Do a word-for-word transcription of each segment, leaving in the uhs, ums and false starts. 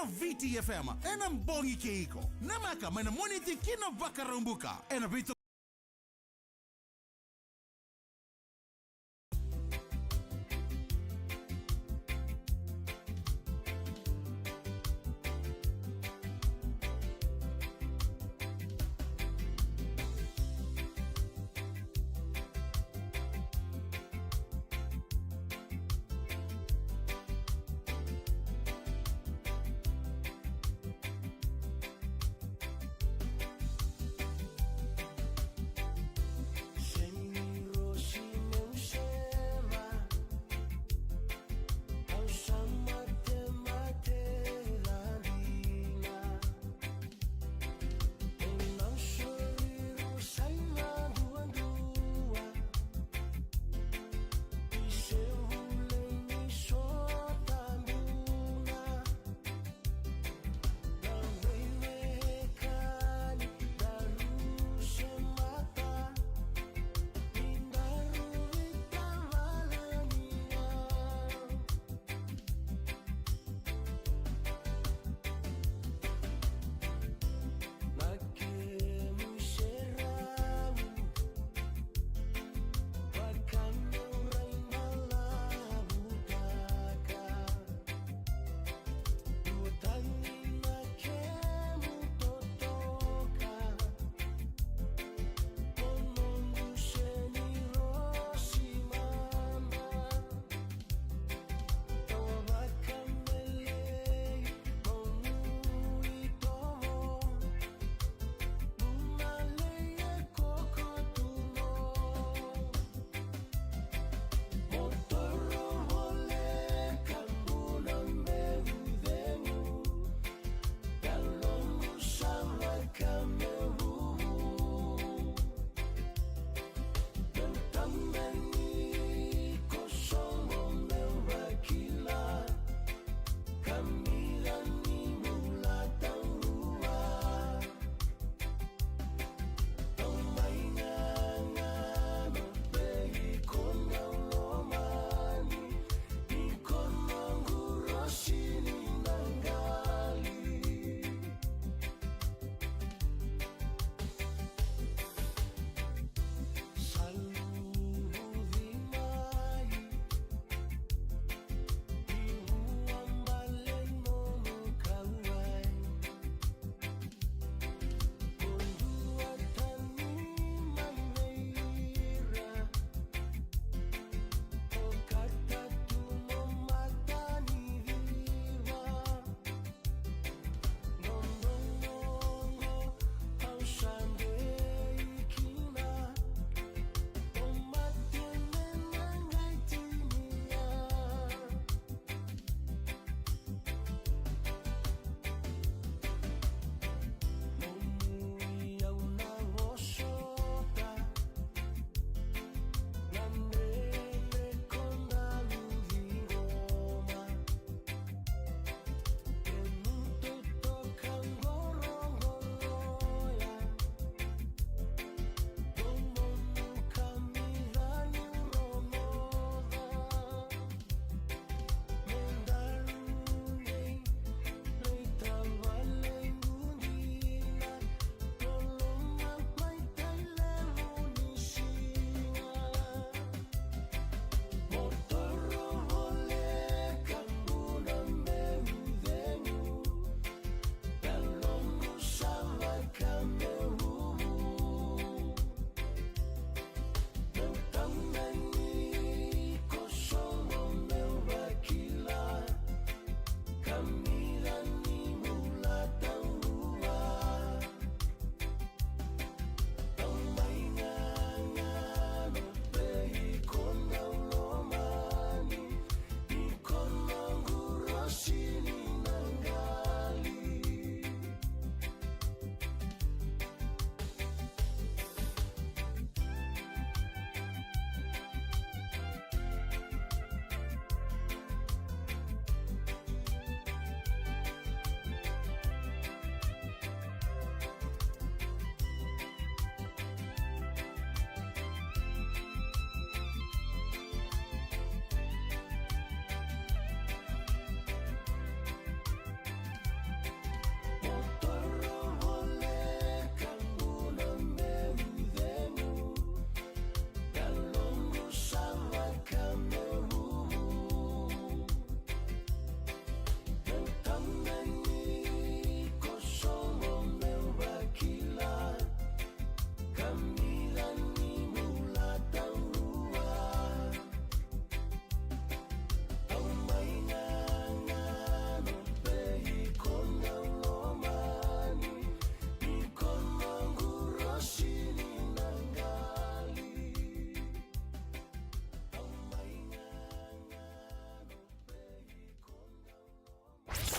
Viti F M ena bogi kei iko. Namaka mai na Moniti ki na Vakaraubuka ena veitu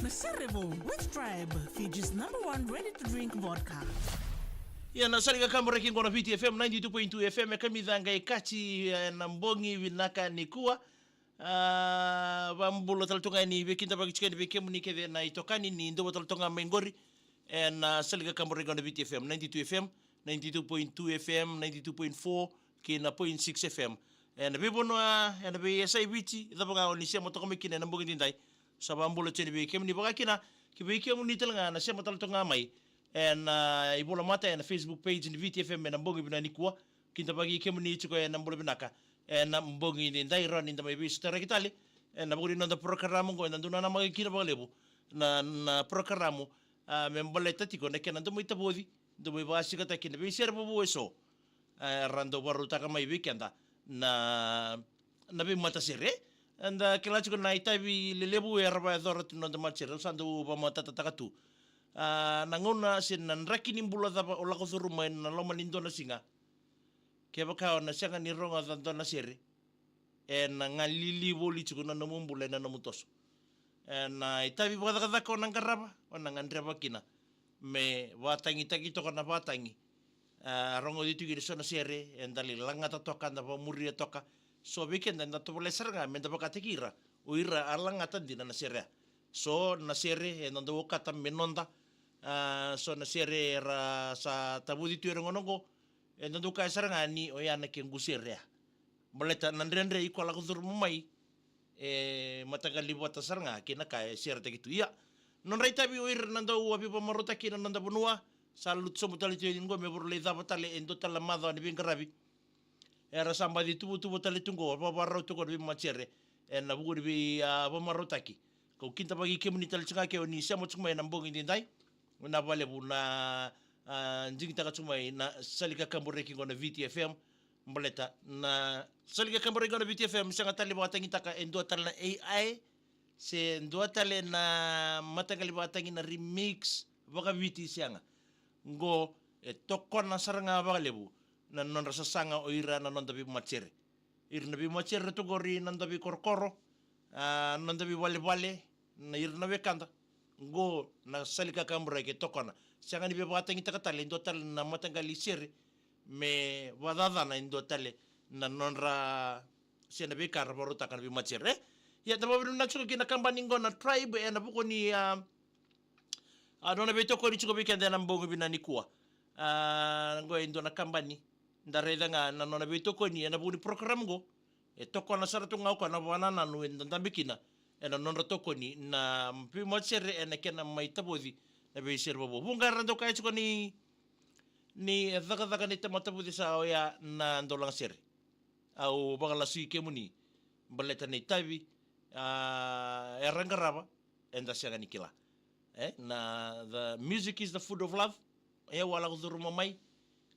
Na Sere Vou with Tribe, Fiji's number one ready-to-drink vodka. Ia na sala ni kakaburaki qo na Viti F M ninety-two point two F M, e kamica qai kati, e, na bogi vinaka nikua. A, vabula tale tu ga ni veikidavaki tiko yani vei kemuni kece na itokani ni dua tale tu ga mai qori. E na sala ni kakaburaki qo na Viti F M ninety-two F M, ninety-two point two F M, ninety-two point four, kei na point six F M. E na veivanua, e na veiyasai Viti, cava ga o ni sema toka mai kina e na bogi daidai. Sa vabula tiko yani vei kemuni vaka kina, ki vei kemuni tale ga na sema tale toka ga mai e na ivola mata e na Facebook page ni Viti F M e na bogi vinaka nikua. Kidavaki kemuni tiko e na bula vinaka e na bogi daidai, rawa ni da mai veisotaraki tale e na vuku ni noda porokaramu qo, e na dua na namaki kina vakalevu na, na porokaramu, a, me baleta tiko na kena dau mai tavoci, dau mai vakasikataki na veisere vovou eso. E, ra dau vakarautaka mai vei keda na, na veimatasere. Eda kila tiko na itavi lelevu era vakayacora tu na noda matasere, au sa dau vakamatatataka tu. A, na gauna se na draki ni bula cava o lako curuma e na loma ni dua na siga. Kevaka o na sega ni rogoca dua na sere, e na galili voli tiko na nomu bula e na nomu toso. E na itavi vakacakacaka o na qarava, o na gadreva kina me vakatagitaki toka na vakatagi. A, rogoci tu kina so na sere eda lai lagata toka, da vakamuria toka. So vei keda eda tovolea sara ga me da vakataki ira o ira a lagata dina na sere ya. So na sere eda dau okata me noda. A, so na sere era sa tavoci tu era gona oqo, eda dau kaya sara ga ni oya na kequ sere ya. Baleta na dredre i koya lako curuma mai, e mataqali vata sara ga kei na ka e seretaki tu. Ia, nodra itavi o ira na dau a veivakamarautaki na noda vanua, sa lutu sobu tale tu yani qo me vara lai cava tale e dua tale na macawa ni veiqaravi. Era sa baci tuvatuva tale tu qo, vavarau tu qo na veimatasere e na vuku ni vei, a, vakamarautaki. Kau kidavaki kemuni tale tiko ga ke o ni sema tiko mai na bogi daidai. Na vakalevu na, a, digitaka tiko mai na sala ni kakaburaki qo na Viti F M. Baleta na sala ni kakaburaki qo na Viti F M, sega tale vakatagitaka e dua tale na A I, se dua tale na mataqali vakatagi na remix vakaviti, sega. Qo e tokona sara ga vakalevu na nodra sasaga o ira na noda veimatasere. Ira na veimatasere tu qori na noda veikorokoro, a, na noda veivalevale, na ira na wekada. Qo na sala ni kakaburaki e tokona. Sega ni veivakatagitaka tale e dua tale na mataqali sere me vakacacana e dua tale na nodra se na veika ra vakarautaka na veimatasere. Ia, da vakavinavinaka tiko ki na kabani qo na Tribe e na vuku ni, a, a, nona veitokoni tiko vei keda e na bogi vinaka nikua. A, qo e dua na kabani da raica ga na nona veitokoni e na vuku ni porokaramu qo. E tokona sara tu ga o koya na vakanananu eda dabe kina e na nodra tokoni na veimatasere e na kena mai tavoci na veisere vovou. Vuqa era dau kaya tiko ni, ni cakacaka ni tamata vucesa oya na dau lagasere. Au vakalasui kemuni baleta na itavi, a, era qarava, eda sega ni kila. E, na, the music is the food of love. E, au a lako curuma mai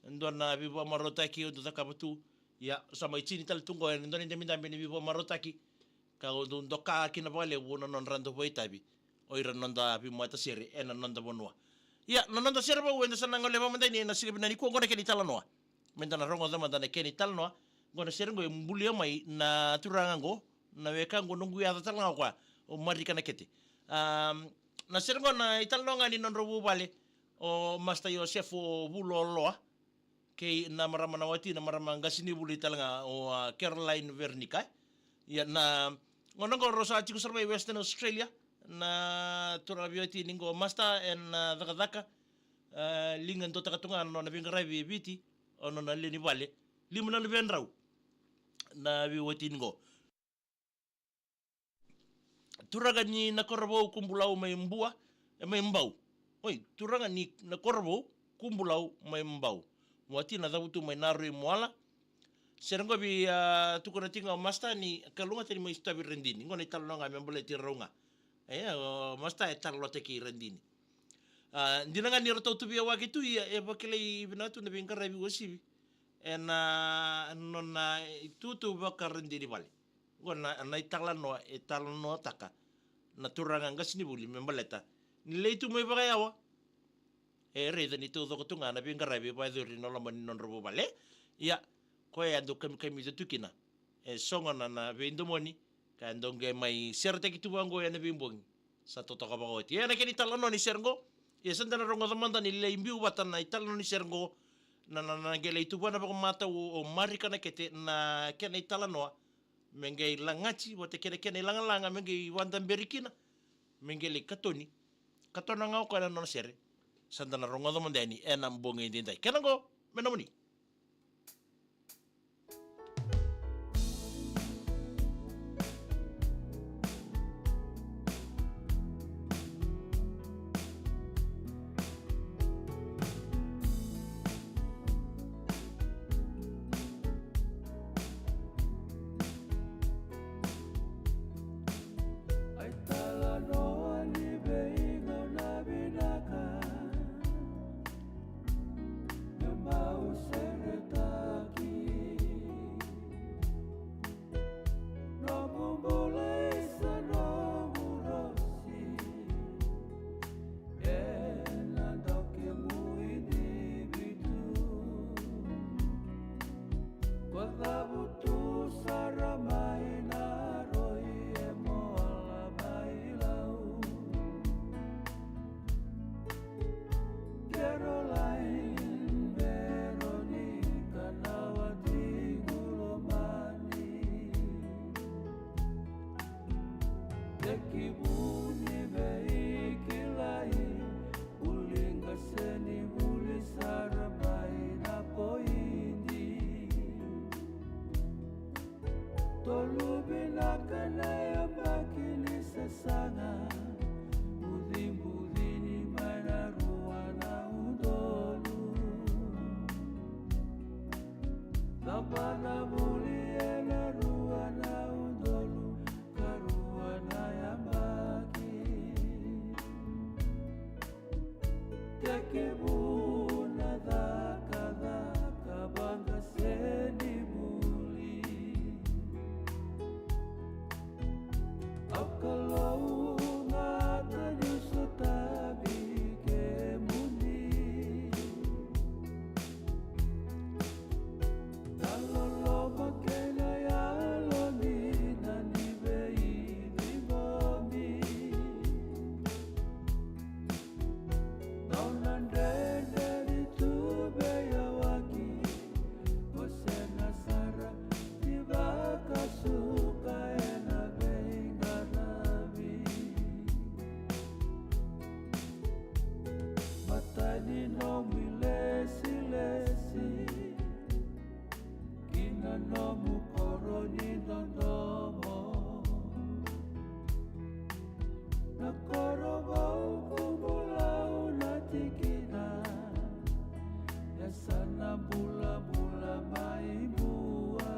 e dua na veivakamarautaki au dau cakava tu. Ia, sa mai tini tale tu qo e dua na idabedabe ni veivakamarautaki. Ka au dau doka kina vakalevu na nodra dau vakaitavi o ira na noda veimatasere e na noda vanua. Ia, na noda sere vou eda sa na gole vakamadai ni e na siga vinaka nikua qo na kena italanoa. Me da na rogoca mada na kena italanoa. Qo na sere qo e bulia mai na turaga qo, na weka qo noqu yaca tale ga o koya, o Marika Nakete. Am, na sere qo na italanoa ga ni nodrau vuvale o Master Joseph o Vuloloa kei na marama na wati, na marama qasenivuli tale ga o, a, Caroline Veronica. Ia na gauna qo rau sa tiko sara mai Western Australia na turaga veiwatini qo Master e na cakacaka. A, liga duataka tu ga na nona veiqaravi e Viti, o nona lewe ni vale. Lima na luvedrau na veiwatini qo. Turaga ni Nakorovou Kubulau mai Bua, e mai Bau. Oi, turaga ni Nakorovou Kubulau mai Bau. Watina cavutu mai Naroi Moala. Sere qo vei, a, tukuna tiko ga o Master ni kalougata ni mai sotavi Radini. Qo na italanoa ga me baleti rau ga. E, o Master e talanoataki Radini. A, dina ga ni ratou tu via waki tu, ia e vakilai vinaka tu na veiqaravi uasivi e na nona itutu vakaRadini vale. Qo na, na italanoa e talanoataka na turaga qasenivuli me baleta ni lai tu mai vakayawa. E raica ni taucoko tu ga na veiqaravi e vakayacori na loma ni nodra vuvale. Ia, koya e dau kamikamica tu kina e so gona na veidomoni ka e dau qai mai seretaki tu vaqo e na veibogi. Sa totoka vakaoti. Ia na kena italanoa ni sere qo. Ia sa da na rogoca mada ni lai biu vata na italanoa ni sere qo. Na, na, na qai lai tuvana vakamatau o Marika Nakete na kena italanoa. Me qai lagati vata kei na kena ilagalaga me qai vadaberi kina. Me qai lai katoni. Katona ga o koya na nona sere. Sa da na rogoca mada yani ena bogi edaidai. Kena qo, me nomuni. Ai talanoa ni veigauna vinaka, me mau seretaki. Nomu bula isa nomu rosi, ena doke mu individu. Ko cavutu sara mai na roi e moala mai lau. Caroline, Veronica, na watiqu lomani. Tekivu ni veikilai, uliga se ni vuli sara mai na poidi. Tolu vinaka na yabaki ni sasaga, bucibuci ni mai na rua na udolu. Cava na vuli ena rua na udolu ka rua na yabaki. Tekivu na cakacaka, vaqa se ni vuli. Au kalougata niu sotavi kemuni. Na loloma kei na yalo ni na ni veiciqomi. Nona dredre ni tu veiyawaki, ko sega sara ni vakasuka ena veiqaravi. Matai ni nomu ilesilesi, ki na nomu koro ni dodomo. Na koro vou ko bula au na tikina, e sa na bulabula mai mua.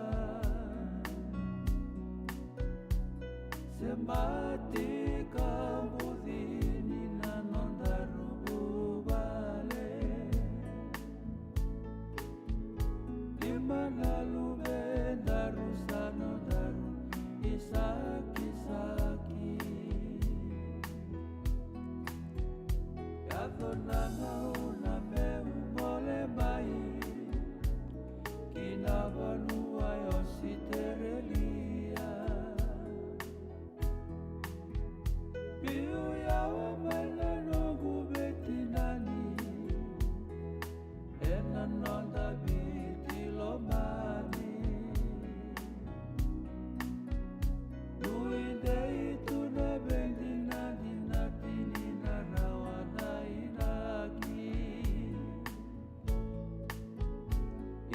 Se mati ka bucini na nodaru vuvale. Lima na luvedaru sa nodaru isakisaki. Yaco na gauna meu gole mai ki na vanua e Ositerelia. Biu yawa mai na noqu veitinani ena noda Viti lomani. Nuidei tu na veitinani, na tini na rawa na inaki.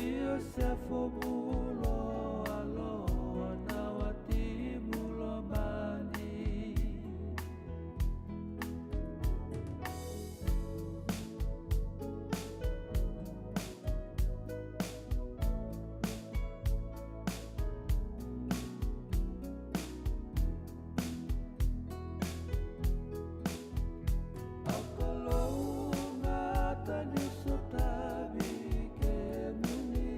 Iosefo Buloloaloa na watiqu lomani. Au kalougata niu sotavi kemuni.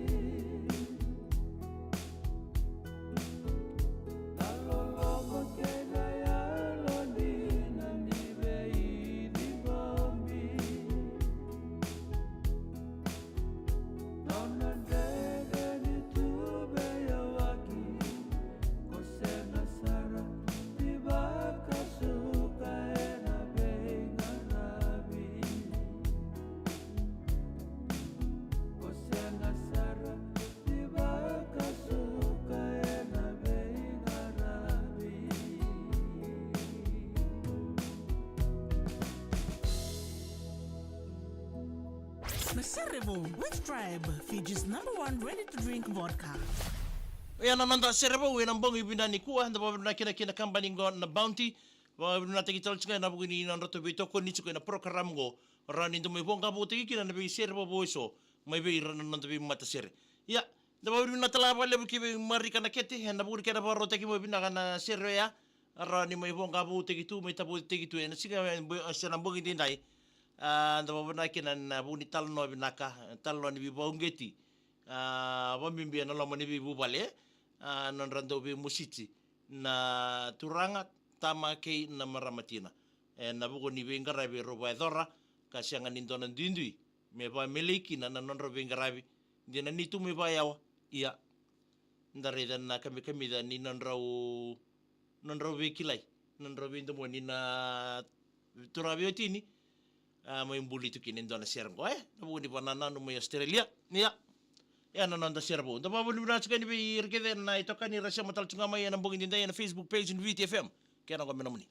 Na Sere Vou with Tribe, Fiji's number one ready-to-drink vodka. Ia na noda Sere Vou ena bogi vinaka nikua, da vakavinavinaka kina kina kabani qo na Bounty. Vakavinavinakataki tale tiko ga ena vuku ni nodratou veitokoni tiko ena program qo, rawa ni da mai voqa voutaki kina na veisere vovou eso mai vei ira na noda veimatasere. Ia, da vakavinavinaka tale vakalevu ki vei Marika Nakete ena vuku ni kena vakarautaki mai vinaka na sere oya, rawa ni mai voqa voutaki tu, mai tavotaki tu ena siga, e, bo-, se na bogi daidai. A, da vakavinavinaka kina ena vuku ni talanoa vinaka, talanoa ni veivakauqeti, a, vakabibi ena loma ni veivuvale, a, nodra dau veimositi na turaga, tama kei na marama tina. Ena vuku ni veiqaravi erau vakayacora, ka sega ni dua na duidui me vakamelei kina na nodrau veiqaravi, dina ni tu mai vakayawa. Ia, da raica na kamikamica ni nodrau, nodrau veikilai, nodrau veidomoni na turaga veiwatini, a, mai buli tu kina e dua na sere qo, e, na vuku ni vakanananu mai Australia. Ia, ia na noda Sere Vou. Da vakavinavinaka tiko yani vei ira kece na itokani era sema tale tiko ga mai ena bogi daidai ena Facebook page ni Viti F M. Kena qo me nomuni.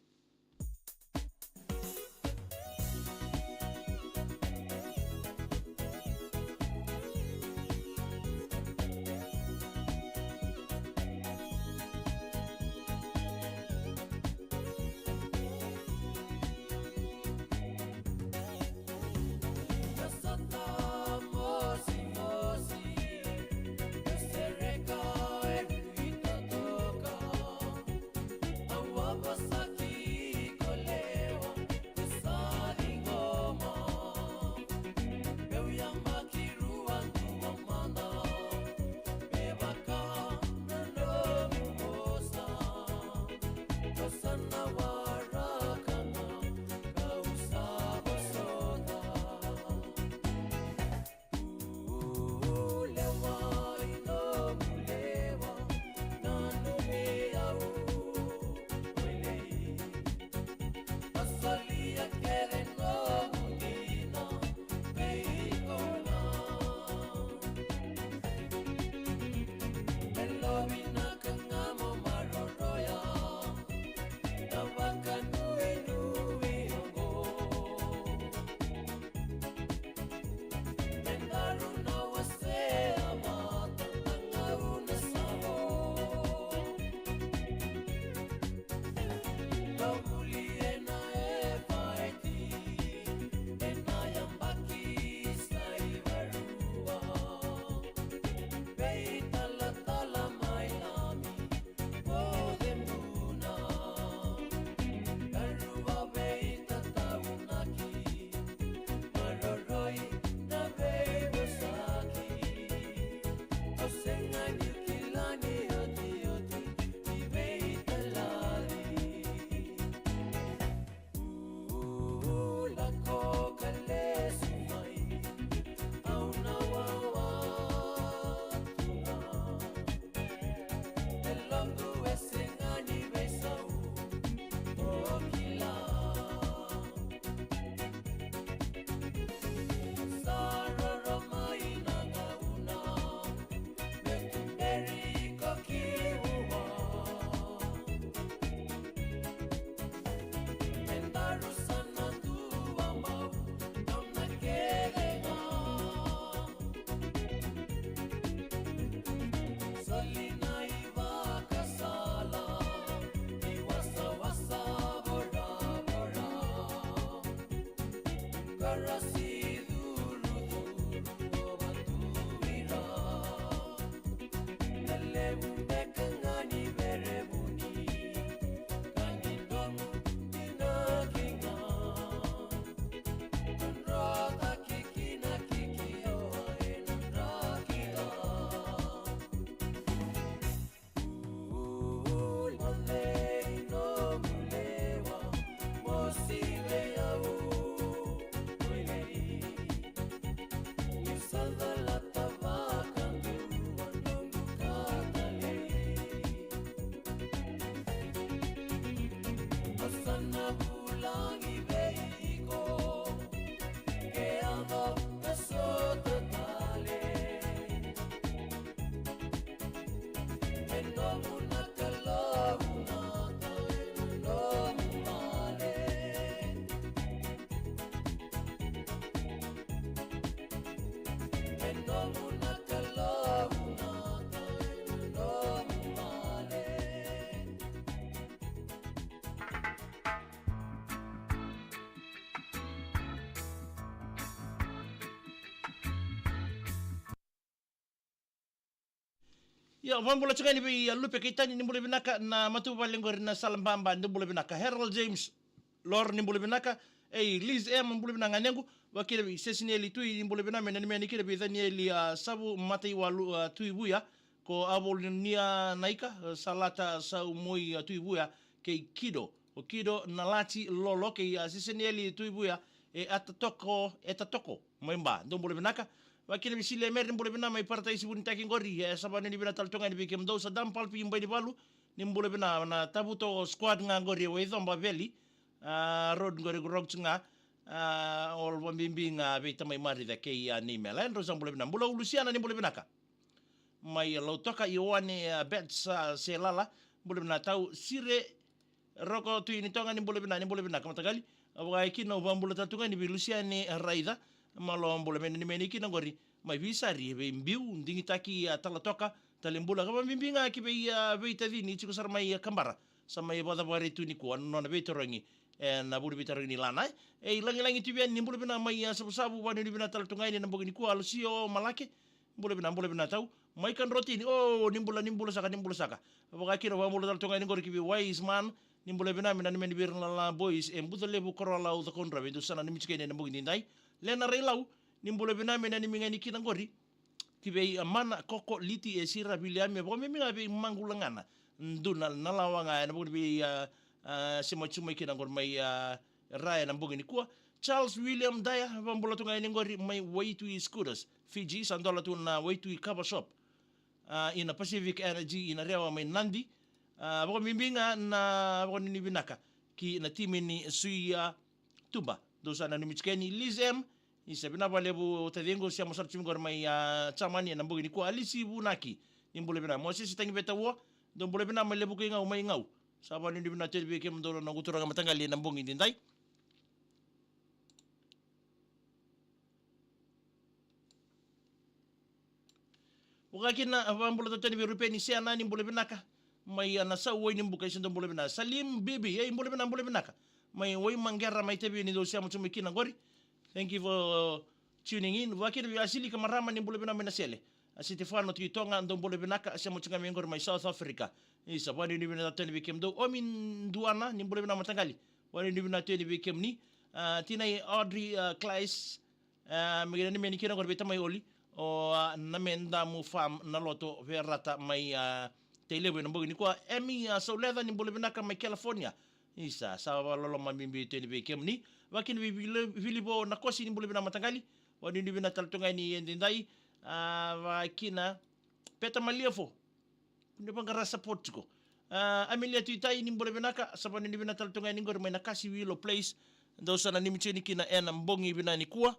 Ia, vakabula tiko yani vei, a, Lupe Keitani, ni bula vinaka, na matavuvale qori na Sala Baba, ni bula vinaka. Harold James Lor, ni bula vinaka. Ei, Liz M, bula vinaka ganequ. Vakakina vei Sesineli Tui, ni bula vinaka, me nanumi yani kina vei Danieli, a, Savu Mataiwalu, a, Tui Vuya. Ko Avolinia Naika, a, Salata Saumoi, a, Tui Vuya. Kei Kido, o Kido Nalati Lolo, kei, a, Sesineli Tui Vuya. E Atatoko, e Tatoko mai Ba, dou bula vinaka. Vakakina vei Silia Mere, ni bula vinaka mai Parataisi Vunitaki qori, e sa vanuinui vinaka tale tu ga yani vei kemudou. Sa Dam Palpi Bainivalu, ni bula vinaka, na Tavuto squad ga qori, e Waicoba Valley, a, road qori, road ga, a, all vakabibi ga vei tamai Marica kei, a, Neimela. E drau sa bula vinaka. Bula u Lusiana, ni bula vinaka. Mai Lautoka, Ioane, a, Bets, a, Selala, bula vinaka tau. Sire Roko Tui Nitoga, ni bula vinaka, ni bula vinaka mataqali. A, vakaikina au vakabula tale tu ga yani vei Lusiane Raica, malo bula, me nanumi yani kina qori mai Visari, vei Biu, digitaki, a, Talatoka, tale bula ka vakabibi ga ki vei, a, veitacini tiko sara mai, a, Kabara. Sa mai vakacavara tu nikua na nona veitarogi, e, na vuli veitarogi ni Lana, e. Ei, Lagilagi Tui Vea, ni bula vinaka mai, a, Savusavu, vanuinui vinaka tale tu ga yani ena bogi nikua. Alosio Malake, bula vinaka, bula vinaka tau. Mai Kadrotini, o, ni bula, ni bula saka, ni bula saka. Vakakina vakabula tale tu ga yani qori ki vei Wise Man, ni bula vinaka, me nanumi yani vei ira na Lala Boys e Buca Levu, Korolau, Cakaudrove, dou sa nanumi tiko yani ena bogi nidai. Lena Railau, ni bula vinaka, me nanumi ga yani kina qori ki vei, a, Mana, Koko, Liti, e Sira, Viliami, e vakabibi ga vei Maqulagana Duna, na lawa ga ena bogi vei, a, a, sema tu mai kina qori mai, a, Ra ena bogi nikua. Charles William Daya, vakabula tu ga yani qori mai Waitui Scooters, Fiji, sa dola tu na Waitui Cover Shop, a, ina Pacific Energy, ina Rewa mai Nadi. A, vakabibi ga na vakanuinui vinaka ki na timi ni Suia Tuba. Dou sa nanumi tiko yani, Liz M, isa vinaka vakalevu taciqu, sema sara tu mai qori mai, a, Jamani ena bogi nikua. Alisi Vunaki, ni bula vinaka. Mosese Tagiveta Ua, dou bula vinaka mai Levuka i Gau, mai Gau. Sa vakanuinui vinaka tu yani vei kemudou na noqu turaga mataqali ena bogi nidai. Vakakina, a, vakabula tale tu yani vei Rupeni Seana, ni bula vinaka. Mai, a, Nasau, Wainibuka, isa dou bula vinaka. Salim Bibi, ei, bula vinaka, bula vinaka. Mai Waimaqera, mai Tavio, ni dou sema tu mai kina qori. Thank you for tuning in. Vakakina vei Asilika Marama, ni bula vinaka mai Nasele. A, Sitefano Tui Toga, dou bula vinaka, sema tu ga mai qori mai South Africa. Isa, vakanuinui vinaka tu yani vei kemudou. Omi Duana, ni bula vinaka mataqali. Vakanuinui vinaka tu yani vei kemuni. A, tinai Audrey, a, Claes, a, me nanumi yani kina qori vei tamai Oli, o, a, Namedamu Farm, Naloto, Verata mai, a, Tailevu ena bogi nikua. Emi, a, Sauleca, ni bula vinaka mai California. Isa, sa vakaloloma bibi tu yani vei kemuni. Vakakina vei Vili-, Vilivo Nakosi, ni bula vinaka mataqali. Vakanuinui vinaka tale tu ga yani edaidai. A, vakakina Peta Maliefo, ni vaqara support tiko. A, Amelia Tuitai, ni bula vinaka, sa vakanuinui vinaka tale tu ga yani qori mai Nakasi Willow Place. Dou sa nanumi tu yani kina ena bogi vinaka nikua.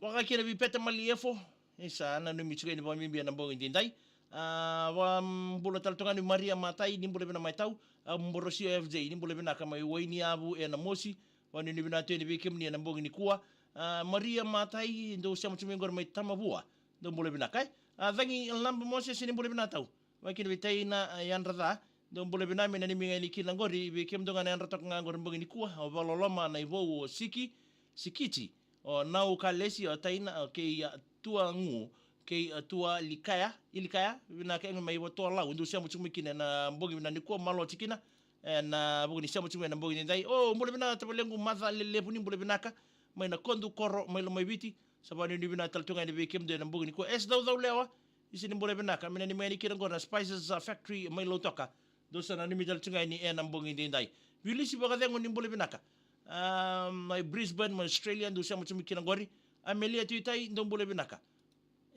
Vakakina vei Peta Maliefo, isa nanumi tiko yani vakabibi ena bogi nidai. A, vakabula tale tu ga yani Maria Matai, ni bula vinaka mai Tau. A, Borosio F J, ni bula vinaka mai Wainiyavu e Namosi. Vakanuinui vinaka tu yani vei kemuni ena bogi nikua. A, Maria Matai, dou sema tu mai qori mai Tamavua. Dou bula vinaka, e. A, Cagi Laba Mosese, ni bula vinaka Tau. Vakakina vei Taina, a, Yadra Ca. Dou bula vinaka, me nanumi ga yani kina qori vei kemudou ga na yadra toka ga qori bogi nikua. O Vakaloloma, Naivou, o Siki, Sikiti, o Nau Kalesi, o Taina, o kei, a, Tua Gu, kei, a, Tua Likaya, Ilikaya, vinaka yani mai Vatualau, dou sema tu mai kina ena bogi vinaka nikua, malo tiko kina ena vuku ni sema tu mai ena bogi nidai. O, bula vinaka tavalequ Maca Lelevu, ni bula vinaka mai Nakodu Koro mai Lomaiviti. Sa vakanuinui vinaka tale tu ga yani vei kemudou ena bogi nikua. S Daucaulewa, isa ni bula vinaka, me nanumi yani kina qori na Spices, a, Factory mai Lautoka. Dou sa nanumi tale tu ga yani ena bogi nidai. Vilisi Vakacegu, ni bula vinaka. A, mai Brisbane, mai Australia, dou sema tu mai kina qori. Amelia Tuitai, dou bula vinaka.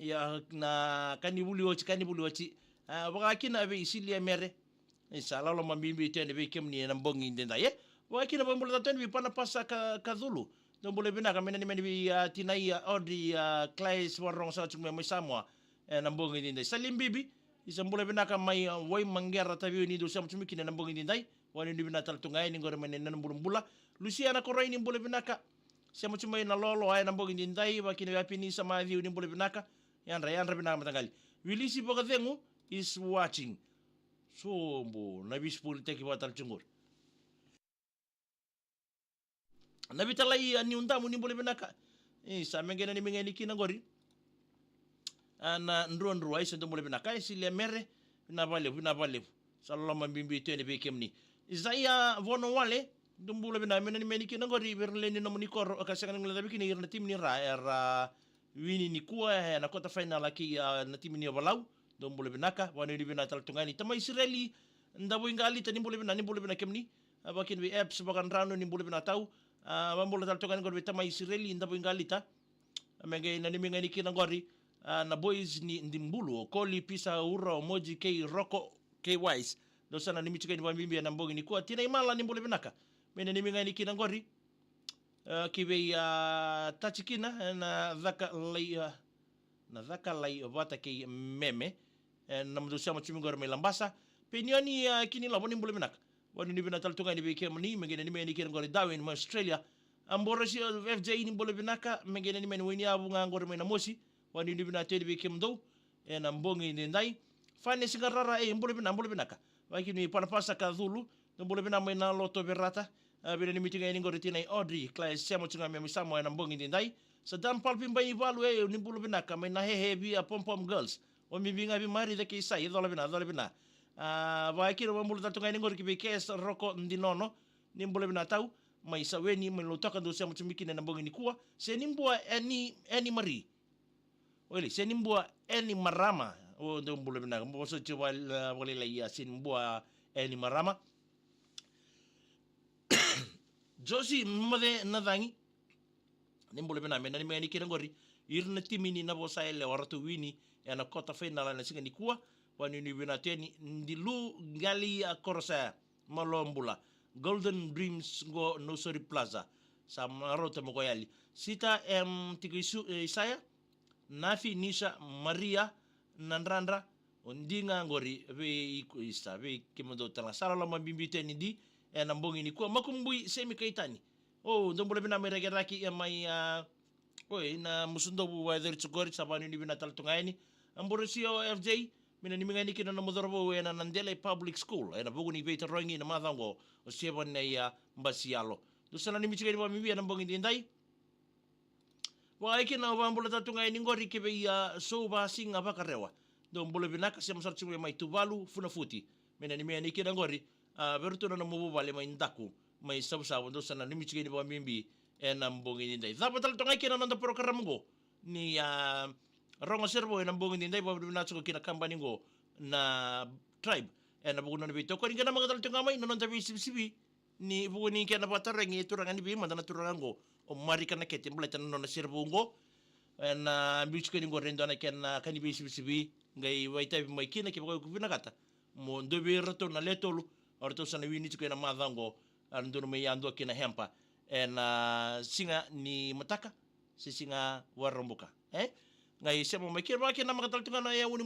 Ia, na ka ni vuli oti, ka ni vuli oti. A, vakakina vei Silia Mere. Isa, loloma bibi tu yani vei kemuni ena bogi nidai, e. Vakakina vakabula tale tu yani vei Panapasa Ka, Kaculu. Dou bula vinaka, me nanumi yani vei, a, tinai, a, Audrey, a, Claes Vakarorogo saka tu mai, mai Samoa. Ena bogi nidai. Salim Bibi, isa bula vinaka mai, a, Waimaqera, Tavio, ni dou sema tu mai kina ena bogi nidai. Vakanuinui vinaka tale tu ga yani qori mai na nona bulabula. Lusiana Koroi, ni bula vinaka. Sema tu mai Nalolo, a, ena bogi nidai. Vakakina vei Apinisa Maciu, ni bula vinaka. Yadra, yadra vinaka mataqali. Vilisi Vakacegu is watching. Sobo, na veisipoilitaki vakatale tiko qori. Na Vitalai, a, Niudamu, ni bula vinaka. E, sa me qai nanumi ga yani kina qori. A, na Druadrua, isa, dou bula vinaka. E, Silia Mere, vinaka vakalevu, vinaka vakalevu. Sa loloma bibi tu yani vei kemuni. Isaia Vonowale, dou bula vinaka, me nanumi yani kina qori, vei ira na lewe ni nomuni koro, ka sega ni guilecavi kina ira na timi ni Ra, era wini nikua, e, na quarter final kei, a, na timi ni Ovalau, dou bula vinaka, vakanuinui vinaka tale tu ga yani. Tamai Isireli, Davoiqalita, ni bula vinaka, ni bula vinaka kemuni. A, vakakina vei Eps Vakadranu, ni bula vinaka tau. A, vakabula tale tu ga yani qori vei Tamai Isireli, Davoiqalita. A, me qai nanumi ga yani kina qori. A, na boys ni Dibulu, o Koli, Pisa, Ura, o Moji, kei Roko, kei Wise. Dou sa nanumi tiko yani vakabibi ena bogi nikua. Tina Imala, ni bula vinaka. Me nanumi ga yani kina qori. A, ki vei, a, Tachi kina, e, na caka lai, a, na caka lai vata kei Meme. E, na nomudou sema tiko mai qori mai Labasa. Penioni, a, Kinilovo, ni bula vinaka. Vakanuinui vinaka tale tu ga yani vei kemuni, me qai nanumi yani kina qori Darwin mai Australia. A, Borosio F J, ni bula vinaka, me qai nanumi yani, Wainiyavu ga qori mai Namosi. Vakanuinui vinaka tu yani vei kemudou ena bogi edaidai. Fane Sigarara, e, bula vinaka, bula vinaka. Vakakina vei Panapasa ka Culu, dou bula vinaka mai na loto Verata. A, vei nanumi tiko ga yani qori Tina i Audrey, kila e sema tiko ga mai Samoa ena bogi edaidai. Sa Dan Palpi Bainivalu, e, ni bula vinaka mai na Hehe via Pom Pom Girls. O mi vinaka vei Marica kei Sai, cola vinaka, cola vinaka. A, vakakina vakabula tale tu ga yani qori ki vei Kes Roko Dinono, ni bula vinaka tau, mai Saweni, mai Lautoka, dou sema tiko mai kina ena bogi nikua. Senibua Eni, Eni Marie. Oili, Senibua Eni Marama. O, dou bula vinaka. Mo vosoti va-, vakalailai, a, Senibua Eni Marama. Josi Mace Nacagi. Ni bula vinaka, me nanumi ga yani kina qori. Ira na timi ni Navosa Yalewa, ratou wini ena quarter final ena siga nikua. Vakanuinui vinaka tu yani, Dilu Gali, a, Korosaya. Malo bula. Golden Dreams qo Nausori Plaza. Sa marauta mo ko yali. Sita M Tiko Isu, e, Isaya. Nafi, Nisa, Maria, Nadradra. O Di ga qori vei iko, isa, vei kemudou tale ga. Sa loloma bibi tu yani Di ena bogi nikua. Makubui Semi Kaitani. O, dou bula vinaka mai Rakiraki, e, mai, a, Oi, na Musudovu, Waiceri, Tsukori, sa vakanuinui vinaka tale tu ga yani. A, Borosio F J, me nanumi ga yani kina nomu cauravou ena Nadele Public School, ena vuku ni veitarogi na macawa qo, o Sevani, a, Basiyalo. Dou sa nanumi tiko yani vakabibi ena bogi edaidai. Vakaikina, au vakabula tale tu ga yani qori ki vei, a, Souvasiga Vakarewa. Dou bula vinaka, sema sara tiko mai Tuvalu, Funafuti. Me nanumi yani kina qori, a, vei iratou na nomu vuvale mai Daku, mai Savusavu, dou sa nanumi tiko yani vakabibi ena bogi edaidai. Cava tale tu ga kina na noda porokaramu qo ni, a, Rogo Serevou ena bogi edaidai, vakavinavinaka tiko ki na kabani qo na Tribe ena vuku ni nona veitokoni. Qai namaka tale tu ga mai na noda veisivisivi ni vuku ni kena vakatarogi e turaga ni veimada na turaga qo, o Marika Nakete, baleta na nona serevou qo. Ena biu tiko yani qori e dua na kena ka ni veisivisivi, qai vakaitavi mai kina, kevaka o iko vinakata mo dua vei iratou na le tolu, o ratou sa na wini tiko ena macawa qo, a, dodonu me yadua ki na hamper ena siga ni mataka se siga Vakaraubuka. E? Qai sema mai kina, vaka kina, namaka tale tu ga na yavu ni